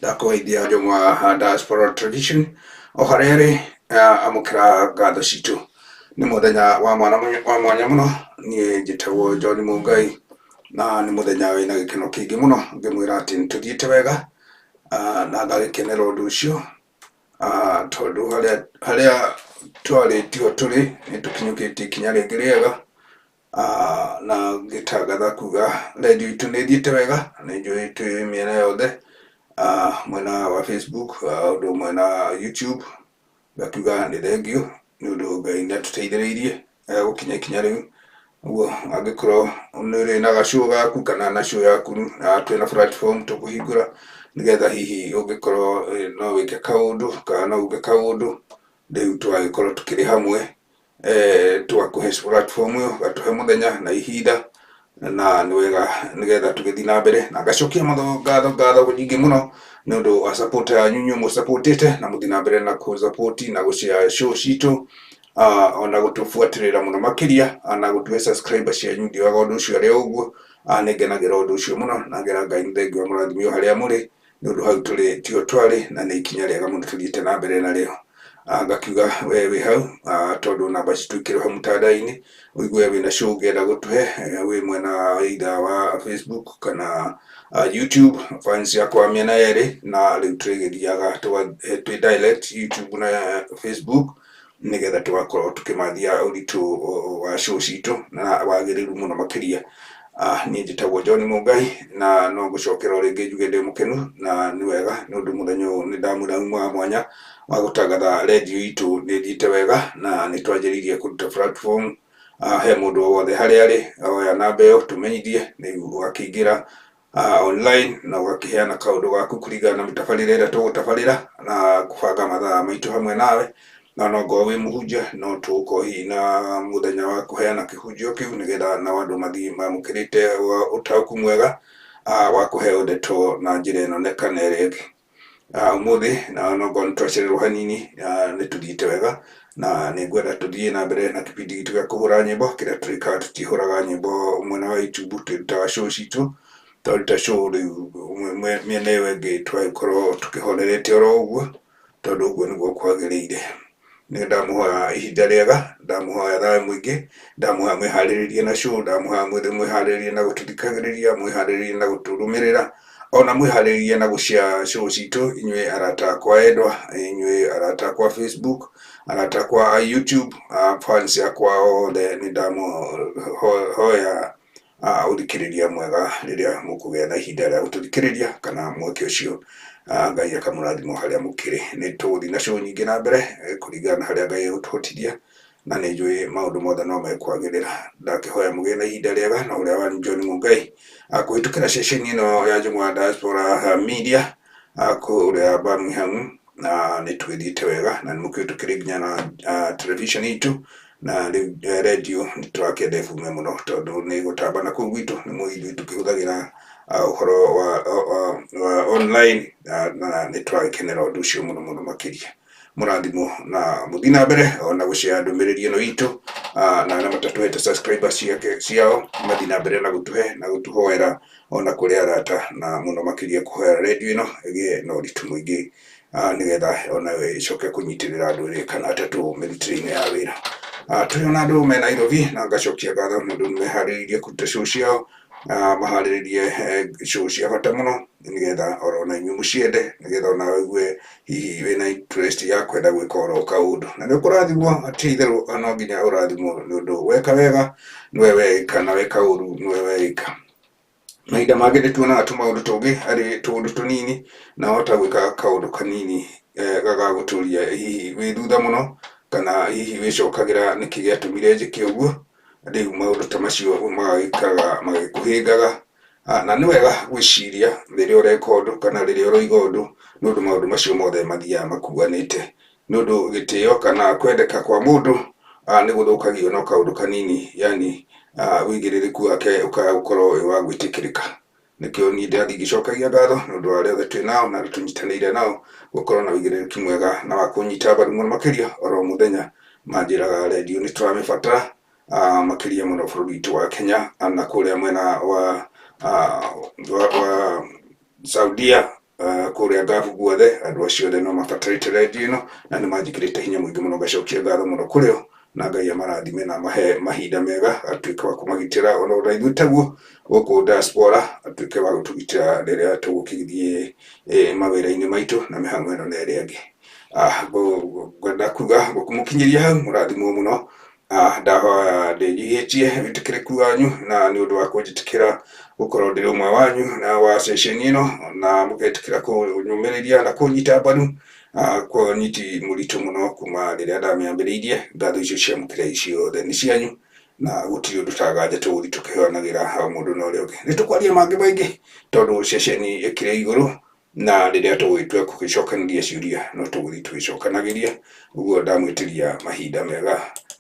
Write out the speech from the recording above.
Ndakũgeithia Njũng'wa Diaspora Tradition o harĩa ĩrĩ, amũkĩra ngatho citũ. Nĩ mũthenya wa mwana wa mwanya mũno, niĩ njĩtagwo John Mũngai na nĩ mũthenya wĩna gĩkeno kĩingĩ mũno ngĩmwĩra atĩ nĩ tũthiĩte wega na ngagĩkenera ũndũ ũcio tondũ harĩa harĩa twarĩ tiho tũrĩ, nĩ tũkinyũkĩtie ikinya rĩngĩ rĩega. Na ngĩtangatha kuga redio itũ nĩ ĩthiĩte wega, nĩ njũĩ twĩ mĩena yothe, mwena wa Facebook ũndũ ũmwe na YouTube, ngakiuga nĩ thengiũ nĩ ũndũ Ngai nĩ atũteithĩrĩirie gũkinya ikinya rĩu. Ũguo angĩkorwo nĩ ũrĩ na gacũũ gaku kana na show yaku na twĩna platform tũkũhingũra nĩgetha hihi ũngĩkorwo no wĩke kaũndũ kana no uge kaũndũ, rĩu tũgagĩkorwo tũkĩrĩ hamwe. Tũgakũhe platform ĩyo, ũgatũhe mũthenya na ihinda na nĩ wega nĩgetha tũgĩthiĩ na mbere. Na ngacokia ngatho ngatho nyingĩ mũno nĩ ũndũ wa support yanyu inyuĩ mũsapotĩte na mũthiĩ na mbere na kũ support na gũ share show citũ ona gũtũbuatĩrĩra mũno makĩria na gũtũhe subscriber cianyu, ndioyaga ũndũ ũcio arĩ o ũguo, nĩ ngenagĩra ũndũ ũcio mũno na ngera Ngai nĩ thengiũ amũrathime o harĩa mũrĩ. Nĩ ũndũ hau tũrĩ tiho twarĩ na nĩ ikinya rĩega mũno tũthiĩte na mbere narĩo. Ngakiuga we wĩ hau tondũ namba citũ ikĩrĩ hau mũtandao-inĩ, ũigue wĩna show ũngĩenda gũtũhe wĩ mwena either wa Facebook kana YouTube, fans akwa mĩena yerĩ, na rĩu tũrĩgĩthiaga twĩ direct YouTube na Facebook nĩgetha tũgakorwo tũkĩmathia ũritũ wa show citũ na wagĩrĩru mũno makĩria. Niĩ njĩtagwo John Mũngai na no ngũcokera o rĩngĩ njuge ndĩ mũkenu na nĩ wega nĩ ũndũ mũthenya ũyũ nĩ ndamwĩra uma wa mwanya wa gũtangatha redio itũ nĩ ĩthiĩte wega na nĩ twanjĩrĩirie kũruta platform he mũndũ o wothe harĩa arĩ oya namba ĩyo tũmenyithie rĩu ũgakĩingĩra online na ũgakĩheana kaũndũ gaku kũringana na mĩtabarĩre ĩrĩa tũgũtabarĩra na kũbanga mathaa maitũ hamwe nawe. Na no ngorwo wĩ mũhunjia no tũgũkorwo hihi na mũthenya wa kũheana kĩhunjio kĩu nĩgetha nao andũ mathiĩ mamũkĩrĩte ũtaũku mwega wa kũheo ndeto na njĩra ĩno kana ĩrĩa ĩngĩ. Ũmũthĩ na no ngorwo nĩ twacererwo hanini, nĩ tũthiĩte wega na nĩ ngwenda tũthiĩ na mbere na kĩbindi gitũ gĩa kũhũra nyĩmbo kĩrĩa tũrĩkaga. Tũtihũraga nyĩmbo mwena wa YouTube, twĩrutaga show citũ, twaruta show rĩu mĩena ĩyo ĩngĩ tũgagĩkorwo tũkĩhorerete oro ũguo tondũ ũguo nĩguo kwagĩrĩire. Nĩ ndamũhoya ihinda rĩega, ndamũhoya thayũ mũingĩ, ndamũhoya mwĩharĩrĩrie na show, ndamũhoya mwĩharĩrĩrie na gũtũthikagĩrĩria, mwĩharĩrĩrie na gũtũrũmĩrĩra, ona mwĩharĩrĩrie na gũ share show citũ inyuĩ arata akwa endwa, inyuĩ arata akwa Facebook, arata akwa a YouTube, fans akwa othe, nĩ ndamũhoya ũthikĩrĩria mwega rĩrĩa mũkũgĩa na ihinda rĩa gũtũthikĩrĩria kana mweke ũcio. Ngai akamũrathima o harĩa mũkĩrĩ. Nĩ tũgũthiĩ na show nyingĩ na mbere kũringana na harĩa Ngai egũtũhotithia na nĩ njũĩ maũndũ mothe no mekwagĩrĩra. Ndakĩhoya mũgĩe na ihinda rĩega na ũrĩa wanyu John Mũngai kũhĩtũkĩra ceceni ĩno ya Njũng'wa Diaspora Media kũrĩa Birmingham, na nĩ tũgĩthiĩte wega na nĩ mũkĩũĩ tũkĩrĩ nginya na television itũ na rĩu redio nĩ tũrakĩenda ĩbume mũno tondũ nĩ ĩgũtamba na kũu gwitũ. Nĩ mũĩ ithuĩ tũkĩhũthagĩra ũhoro wa online na nĩ tũragĩkenera ũndũ ũcio mũno mũno makĩria. Mũrathimwo na mũthiĩ na mbere ona gũshare ndũmĩrĩri ĩno itũ, na arĩa matatũhete subscribers ciake ciao mathiĩ na mbere na gũtũhe na gũtũhoera ona kũrĩ arata, na mũno makĩria kũhoera redio ĩno ĩgĩe na ũritũ mũingĩ nĩgetha onayo ĩcoke kũnyitĩrĩra andũ erĩ kana atatũ mĩrutĩre-inĩ ya wĩra. Tũrĩ ona andũ me Nairobi na ngacokia ngatho nĩ ũndũ nĩ meharĩrĩirie kũruta show ciao, maharĩrĩrie show cia bata mũno nĩgetha oro na inyuĩ mũciende, nĩgetha ona ũigue hihi wĩna interest ya kwenda gwĩka oro kaũndũ na nĩ ũkũrathimwo. Ti itherũ no nginya ũrathimwo nĩ ũndũ weka wega nĩwe weĩka na weka ũru nĩwe weĩka. Mahinda mangĩ nĩ tuonaga tũmaũndũ tũngĩ arĩ tũũndũ tũnini na wahota gwĩka kaũndũ kanini gagagũtũria hihi wĩ thutha mũno kana hihi wĩcokagĩra nĩkĩ gĩatũmire njĩke ũguo. Rĩu maũndũ ta macio magagĩikaraga magĩkũhĩngaga, na nĩ wega gwĩciria rĩrĩa ũreka ũndũ kana rĩrĩa ũroiga ũndũ, nĩ ũndũ maũndũ macio mothe mathiaga makuanĩte, nĩ ũndũ gĩtĩo kana kwendeka kwa mũndũ nĩ gũthũkagio no kaũndũ kanini, yani ũigĩrĩrĩku wake ũkaga gũkorwo wĩ wa gwĩtĩkĩrĩka. Nĩkĩo niĩ ndĩrathiĩ ngĩcokagia ngatho nĩ ũndũ wa arĩa othe twĩ nao na arĩa tũnyitanĩire nao gũkorwo na ũigĩrĩrĩki mwega na wa kũnyita mbaru mũno makĩria oro mũthenya. Manjĩraga redio nĩ tũramĩbatara makĩria mũno bũrũri witũ wa Kenya na kũrĩa mwena wa Saudia. kũrĩa Ngabu guothe, andũ acio othe no mabatarĩte redio ĩno na nĩ manjĩkĩrĩte hinya mũingĩ mũno, ngacokia ngatho mũno kũrĩ o, na Ngai amarathime na amahe mahinda mega, atuĩke wa kũmagitĩra ona ona ithuĩ taguo gũkũ diaspora, atuĩke wa gũtũgitĩra rĩrĩa tũgũkĩthiĩ mawĩra-inĩ maitũ na mĩhang'o ĩno na ĩrĩa ĩngĩ. Ngwenda kuga gũkũmũkinyĩria hau, mũrathimwo mũno. Ndahoya ndĩnyihĩtie wĩtĩkĩrĩku wanyu na nĩ ũndũ wa kũnjĩtĩkĩra gũkorwo ndĩ ũmwe wanyu na wa ceceni ĩno, na mũgetĩkĩra kũnyũmĩrĩria na kũnyita mbaru kwa nyiti mũritũ mũno kuma rĩrĩa ndamĩambĩrĩirie. Ngatho icio ciamũkĩra ciothe nĩ cianyu, na gũtirĩ ũndũ tagaja tũgũthiĩ tũkĩheanagĩra o mũndũ na ũrĩa ũngĩ. Nĩ tũkwaria mangĩ maingĩ tondũ ceceni ĩkĩrĩ igũrũ, na rĩrĩa tũgũgĩtua kũgĩcokanĩria ciũria no tũgũthiĩ tũgĩcokanagĩria. Ũguo ndamwĩtĩria mahinda mega.